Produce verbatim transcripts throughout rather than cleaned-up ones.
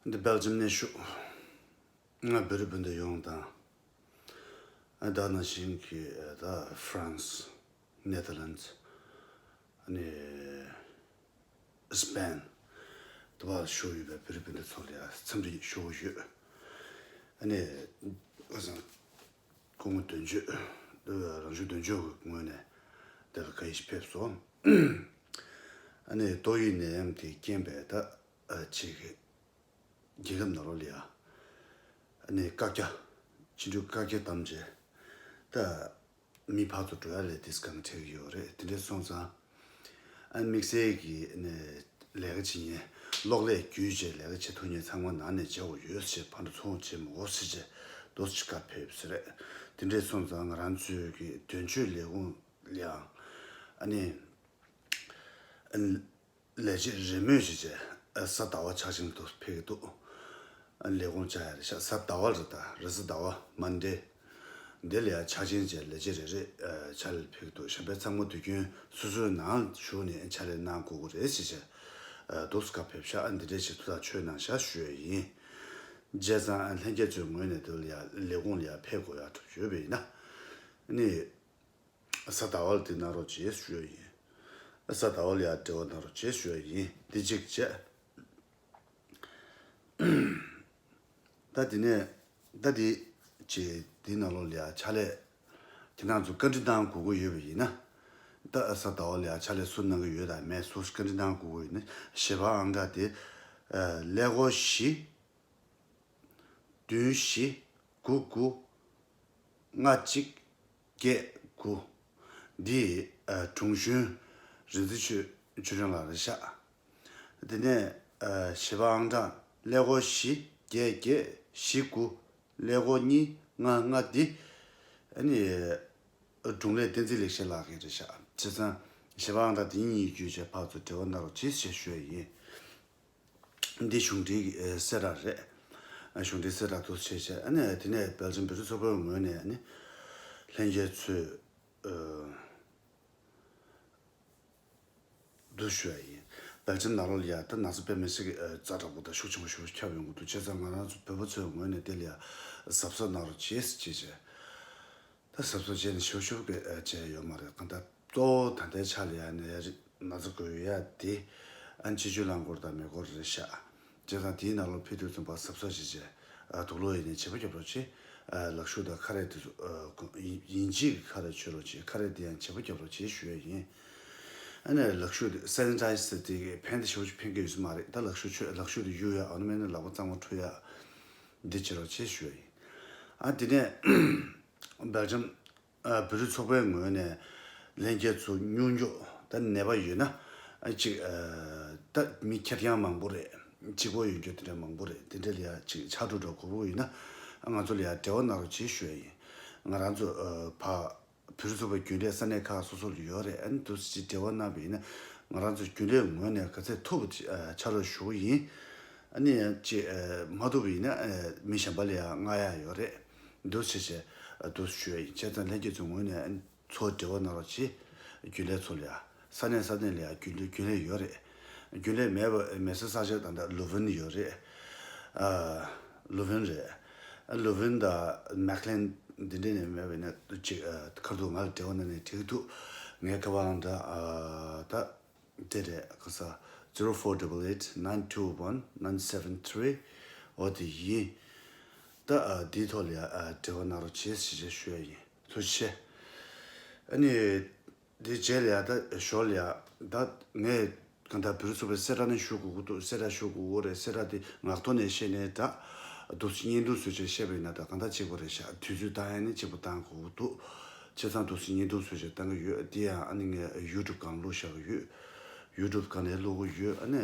འདི་སྦེལ་ཇམ་གནས་བཞུགས། ང་བོད་རིགས་སྤུན་ཟླ་ཡོངས་དང་། ཨ་ད་ནང་བཞིན་གྱི་ཨ་ད་ཧྥ་རན་སི། ནེ་ཐར་ལན་སི། ཨ་ནི་སི་པེན། དུ་བ་བཞུགས་ཡོད་པའི་བོད་རིགས་སྤུན་ཟླ་ཚོ་ལ་ཡང་འཚམས་འདྲི་ཞུ་གི་ཡོད། ཨ་ནི་ཁ་སང་སྐུ་ངོ་དོན་གཅོད། རང་བྱུང་དོན་གཅོད་ཀྱི་ངོས་ནས་དེ་ལ་བཀའ་ཡིག་ཞིག་ཕེབས་སོང་། ཨ་ནི་ཏོག་དབྱིབས་ནད་ཡམས་དེ་རྐྱེན་པས་ད་ཨ་ཅིག་རྒྱལ་ཁབ་ནང་ལོགས་ལ་ཡ་ཨ་ནི་བཀག་རྒྱ། ཕྱི་འབྲེལ་བཀག་རྒྱ་བསྡམས་རྗེས་ད་མི་ཕར་ཚུར་འགྲོ་ཡ་ལས་དེ་སྒང་ག་འཕྲད་ཀྱི་ཡོད་རེད། དེ་འདྲ་སོང་ཙང་ཨ་དམིགས་བསལ་གྱི་ཨ་ནི་ལས་ཀ་བྱེད་མཁན། གློག་ཀླད་བརྒྱུད་བྱས་ལས་ཀ་བྱེད་ཐུབ་མཁན་ཚང་མ་ནང་ནས་བྱེད་དགོས་ཡོད་ཟེར། ཕར་འགྲོ་ཚུར་འོང་བྱེད་མི་དགོས་ཟེར་བྱས་འདུག་སེ་བཀའ་ཕེབས་ཟེར་རེད། དེ་འདྲ་སོང་ཙང་ང་རང་ཚོའི་གི་དོན་གཅོད་ལས་ཁུངས་ལ་ཡང་ཨ་ནི་ཨ་ནི་ལས་བྱེད་རེས་མོས་བྱས་བྱས་ཨ་གཟའ་ཟླ་བ་ཆ་ཆེན་དུ་ཕེབས་ཀྱི་འདུག་ཨ་ལས་ཁུངས་བཅར་ཡ་རེད་ཤག་གཟའ་ཟླ་བ་རེད། ད་རེས་གཟའ་ཟླ་བ་མན་ཌེ། འདི་ལ་ཡ་ཆ་ཆེན་བྱས་ལས་བྱེད་རེ་རེ་ཨ་ཕྱག་ལས་ཕེབས་ཀྱི་འདུག་གཞན་པའི་ཚང་མ་དུས་རྒྱུན་སོ་སོའི་ནང་བཞུགས་ནས་ཕྱག་ལས་གནང་དགོས་ཀྱི་རེད་ཟེར་བྱས་ཨ་འདུག་སེ་བཀའ་ཕེབས་ཤག་ཨ་འདི་འདྲས་ཞིག་ཐུགས་ཐག་ཆོད་གནང་ཤག་ཞུ་ཡ་ཡིན། བྱས་ཙང་ཨ་ལྷན་རྒྱས་ཚོའི་ངོས་ནས་འདི་ལ་ཡ་ལས་ཁུངས་ལ་ཡ་ཕེབས་དགོས་ཡ་གྲུབ་ཡོད་པ་ཡིན་ན། ཨ་ནི། གཟའ་ཟླ་བ་ལ་དེ་གནང་རོགས་བྱེད་ཞུ་ཡ་ཡིན། གཟའ་ཟླ་བ་ལ་ཡ་འབྲེལ་བ་གནང་རོགས་བྱེད་ཞུ་ཡ་ཡིན། འདི་གཅིག་བྱས། ད་དེ་ནས་ད་དེ་ཅིག་དེ་ནང་ལོགས་ལ་ཡ་ཕྱག་ལས་ཁྱེད་རང་ཚོ་བཀའ་འདྲི་གནང་དགོས་ཀྱི་ཡོད་པ་ཡིན་ན། ད་གཟའ་ཟླ་བ་ལ་ཡ་ཕྱག་ལས་སུ་གནང་གི་ཡོད་དང་མེད་སུ་བཀའ་འདྲི་གནང་དགོས་ཀྱི་ཡོད་ན་ཞལ་པར་ཨང་གྲངས་དེ་ཀླད་ཀོར་བཞི། བདུན་བཞི་དགུ་དགུ་ལྔ་གཅིག་བརྒྱད་དགུ། འདི་ཨ་དྲུང་གཞོན་རིག་འཛིན་ཆོས་ཆོས་སྒྲོན་ལགས་རེད་ཤག་དེ་ནས་ཨ་ཞལ་པར་ཨང་གྲངས་ཀླད་ཀོར་བཞི་བརྒྱད་བརྒྱད་བཞི་དགུ་ཀླད་ཀོར་གཉིས་ལྔ་ལྔ་འདི་ཨ་ནི་ཨ་དྲུང་ལས་བསྟན་འཛིན་ལེགས་བཤད་ལགས་ཀྱི་རེད་ཤག་བྱས་ཙང་ཞལ་པར་ཨང་གྲངས་འདི་གཉིས་བརྒྱུད་བྱས་ཕར་ཚུར་འབྲེལ་བ་གནང་རོགས་གྱིས་ཞེས་ཞུ་ཡ་ཡིན། འདི་གཞུང་འབྲེལ་གྱི་ཨེ་གསལ་བསྒྲགས་རེད། ཨ་གཞུང་འབྲེལ་གསལ་བསྒྲགས་འདུག་སེ་བྱས་བྱས་ཨ་ནི་དེ་ནས་སྦེལ་ཇམ་བོད་རིགས་ཚོགས་པའི་ངོས་ནས་ཨ་ནི་ལྷན་རྒྱས་ཚོས་ཨ་འདུག་ཞུ་ཡ་ཡིན། སྦེལ་ཇམ་ནང་ལོགས་ལ་ཡ་ད་ན་ཚ་དཔེ་མི་སྲིད་ཀྱི་ཨ་ཛ་དྲག་པོ་དང་ཤུགས་ཆེན་པོ་ཞེ་པོ་ཁྱབ་ཡོང་གི་འདུག་བྱས་ཙང་ང་རང་ཚོ་བོད་པ་ཚོའི་ངོས་ནས་དེ་ལ་ཡ་གཟབ་གཟབ་གནང་རོགས་བྱེད་ཅེས་བྱས། ད་གཟབ་གཟབ་བྱས་ནས་ཞུ་ཞུ་གི་ཨ་བྱས་ཡོད་མ་རེད། གང་ལྟར་གཙོ་བོ་ད་ལྟའི་ཆ་ལ་ཡ་ནད་རིགས་ན་ཚ་འགོས་ཡ་དེ་ཨ་སྤྱི་སྤྱོད་རླངས་འཁོར་དང་མེ་འཁོར་རེད་ཤག་བྱས་ཙང་དེའི་ནང་ལོགས་ཕེབས་དུས་ཙམ་པ་གཟབ་གཟབ་བྱས་བྱས་ཨ་དུག་ལོག་ཡིན་ནའི་བྱེད་པ་རྒྱབ་རོགས་བྱེད། ཨ་ལག་ཤུབས་དང་ཁ་རས་དེ་ཚོ་ཨ་ཡིན་གཅིག་གི་ཁ་རས་མཆོད་རོགས་བྱེད། ཁ་རས་དེ་ཡང་བྱེད་པ་རྒྱབ་རོགས་བྱེད་ཞུ་ཡ་ཡིན། ཨ་ནི་ལག་ཤུབས་དེ་སེ་ནི་ཊའི་ཛར་དེ་གི་ཕན་དེ་ཞེ་པོ་ཅིག་ཕན་གྱི་ཡོད་ས་མ་རེད། ད་ལག་ཤུབས་མཆོད་ལག་ཤུབས་དེ་གཡུག་ཡ་ཨ་ནི་མེད་ན་ལག་པ་གཙང་མ་འཁྲུ་ཡ་འདི་བྱེད་རོགས་བྱེད་ཞུ་ཡ་ཡིན། ཨ་དེ་ནས། སྦེལ་ཇམ། ཨ་བོད་རིགས་ཚོགས་པའི་ངོས་ནས་ལྷན་རྒྱས་ཚོ་སྙུང་སྐྱོབ་དང་ནད་པ་ཡོད་ན་ཨ་ཅིག་ཨ་ད་མི་ཁེར་རྐྱང་མང་པོ་རེད། གཅིག་པོ་ཡོད་རྒྱུ་དེ་འདྲ་མང་པོ་རེད། དེ་འདྲ་ལ་ཡ་ཅིག་ཕྱག་དྲུག་འགྲོ་དགོས་པོ་ཡིན་ན་ང་ཚོ་ལ་ཡ་འབྲེལ་བ་གནང་རོགས་བྱེད་ཞུ་ཡ་ཡིན། ང་རང་ཚོ་ཨ་ཕ་བོད་རིགས་ཚོགས་པའི་རྒྱུན་ལས་ས་གནས་ཁག་སོ་སོ་ལ་ཡོད་རེད། ཨ་ནི་དུ་ཅིག་འབྲེལ་བ་གནང་བ་ཡིན་ན་ང་རང་ཚོ་རྒྱུན་ལས་ངོས་ནས་ག་ཚད་ཐུབ་པ་ཅིག་ཨ་ཕྱག་རོགས་ཞུ་གི་ཡིན། ཨ་ནི་ཅིག་ཨ་མ་ཐུབ་པ་ཡིན་ན་ཨ་མི་གཞན་པ་ལ་ཡ་མངགས་ཡ་ཡོད་རེད། འདུག་བྱས་བྱས་འདུག་ཞུ་ཡ་ཡིན། བྱས་ཙང་ལྷན་རྒྱས་ཚོའི་ངོས་ནས་ཚོ་འབྲེལ་བ་གནང་རོགས་གྱིས། རྒྱུན་ལས་ཚོ་ལ་ཡ། ས་གནས་ས་གནས་ལ་ཡ་རྒྱུན་ལས་རྒྱུན་ལས་ཡོད་རེད། རྒྱུན་ལས་མེད་པ་མེད་ས་ས་ཆ་ད་ལྟ་ལུ་ཝིན་ཡོད་རེད། ཨ་ལུ་ཝིན་རེད། ཨ་ལུ་ཝིན་དང་མེག་ལན་འདི་འདྲས་ནས་མེད་པ་ཡིན་ན་ཅིག་ཨ་ཁ་ཐུག་ང་ལ་འབྲེལ་བ་གནང་ནས་འགྲིག་འདུག་ངའི་ཁ་པར་ཨང་གྲངས་ཨ་ད། དེ་རེད། ཁ་ས་zero four double eight nine two one nine seven three འོ་དེ་ཡིན། ད་ཨ་དེའི་ཐོག་ལ་ཡ་ཨ་འབྲེལ་བ་གནང་རོགས་བྱེད་ཞེས་བྱས་ཞུ་ཡ་ཡིན། ཐུགས་རྗེ་ཆེ། ཨ་ནི་དེ་རྗེས་ལ་ཡ་ད་ཞོར་ལ་ཡ་ད་ངས་གང་ལྟར་བོད་རིགས་ཚོགས་པའི་གསལ་བསྒྲགས་ནི་ཞུ་དགོས་ཀྱི་འདུག་གསལ་བསྒྲགས་ཞུ་དགོས་ཀྱི་རེད། གསལ་བསྒྲགས་དེ་ངག་ཐོག་ནས་བཤད་ནའི་འདྲ། འདུག་སེ་བརྙན་ཐུང་བཟོས་བྱས་བཤད་པ་ཡིན་ན་ད་གང་ལྟར་གཅིག་པ་རེད་ཤག་དུས་ཚོད་བཏང་ཡ་ནི་གཅིག་པ་བཏང་དགོས་ཀྱི་འདུག་བྱས་ཙང་འདུག་སེ་བརྙན་ཐུང་བཟོས་བྱས་བཏང་གི་ཡོད། དེ་ཡང་ཨ་ནི་ངས་ཡུ་ཊུབ་སྒང་བླུགས་བཞག་གི་ཡོད། ཡུ་ཊུབ་སྒང་ནས་བླུག་གི་ཡོད། ཨ་ནི་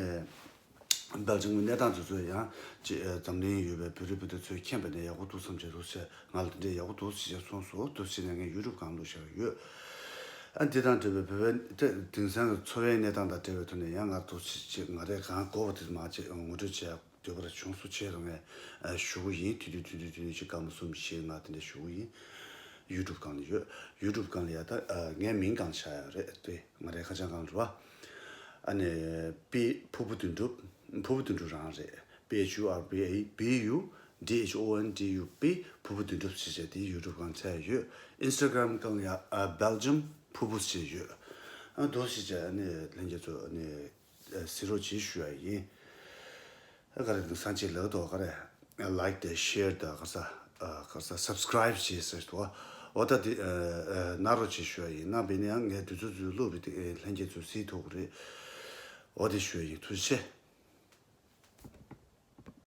སྦེལ་ཇམ་གྱི་གནས་སྟངས་དེ་ཚོ་ཡང་ཅིག་འཛམ་གླིང་ཡོད་པའི་བོད་རིགས་བོད་དོན་ཚོས་མཁྱེན་པ་ནས་ཡག་པོ་འདུག་བསམ་བྱས་འདུག་སེ་ང་ལ་དེ་འདྲས་ཡག་པོ་འདུག་ཟེར་བྱས་གསུངས་སོང་། འདུག་སེ་བྱས་ནས་ངས་ཡུ་ཊུབ་སྒང་བླུགས་བཞག་གི་ཡོད། ཨ་འདི་དང་འབྲེལ་བའི་བོད་པའི་དེང་སང་གི་འཚོ་བའི་གནས་སྟངས་དང་འབྲེལ་བའི་ཐོག་ནས་ཡང་ང་འདུག་སེ་ཅིག་ང་རས་གང་དགོས་པ་དེ་མར་ཅིག་ངོ་སྤྲོད་བྱས། འདོད་པར་བྱུང་སོང་བྱས་རུང་ངས་ཞུ་གི་ཡིན། དུས་དུས་དུས་དུས་དུས་ནས་ཅིག་སྐར་མ་གསུམ་བཞི་ལྔ་དེ་འདྲ་ཞུ་གི་ཡིན། ཡུ་ཊུབ་སྒང་ལ་ཡོད། ཡུ་ཊུབ་སྒང་ལ་ཡ་ད་ངའི་མིང་སྒང་བཞག་ཡོད་རེད་དེ། ང་རའི་ཁ་བྱང་སྒང་ལ་རེད་བ། ཨ་ནི་པི་ཕུར་བུ་དོན་གྲུབ། ཕུར་བུ་དོན་གྲུབ་རང་རེད། P H U R B A B U D H O N D U B ཕུར་བུ་དོན་གྲུབ་ཞེས་བྱ་དེའི་ཡུ་ཊུབ་སྒང་བཙལ་ཡོད། ཨིན་སི་ཊ་གྷ་རམ་སྒང་ཡང་ཨ་Belgium ཕུར་བུ་ཞེས་ཡོད། ཨ་འདུག་ཞེས་བྱ་ཨ་ནི་ལྷན་རྒྱས་ཚོ་ཨ་ནི་ཨ་གཟིགས་རོགས་གྱིས་ཞུ་ཡ་ཡིན། ཨ་ག་རེ་དེང་སང་ཅིག་ལབ་འདུག་ག་རེ། ལའིཀ་དང་ཤེར་དང་ག་ས་ཨ་ག་ས་སབ་སི་ཀ་རའིབ་བྱེད་ཟེར་འདུག་འོ་ད་དེ་ཨ་ཨ་གནང་རོགས་གྱིས་ཞུ་ཡ་ཡིན། གནང་བས་ན་ཡང་ངས་དུས་ཚོད་ཚོད་བླུགས་པའི་དེ་ཨེ་ལྷན་རྒྱས་ཚོས་གཟིགས་ཐུབ་ཀྱི་རེད། འོ་དེ་ཞུ་ཡ་ཡིན། ཐུགས་རྗེ་ཆེ།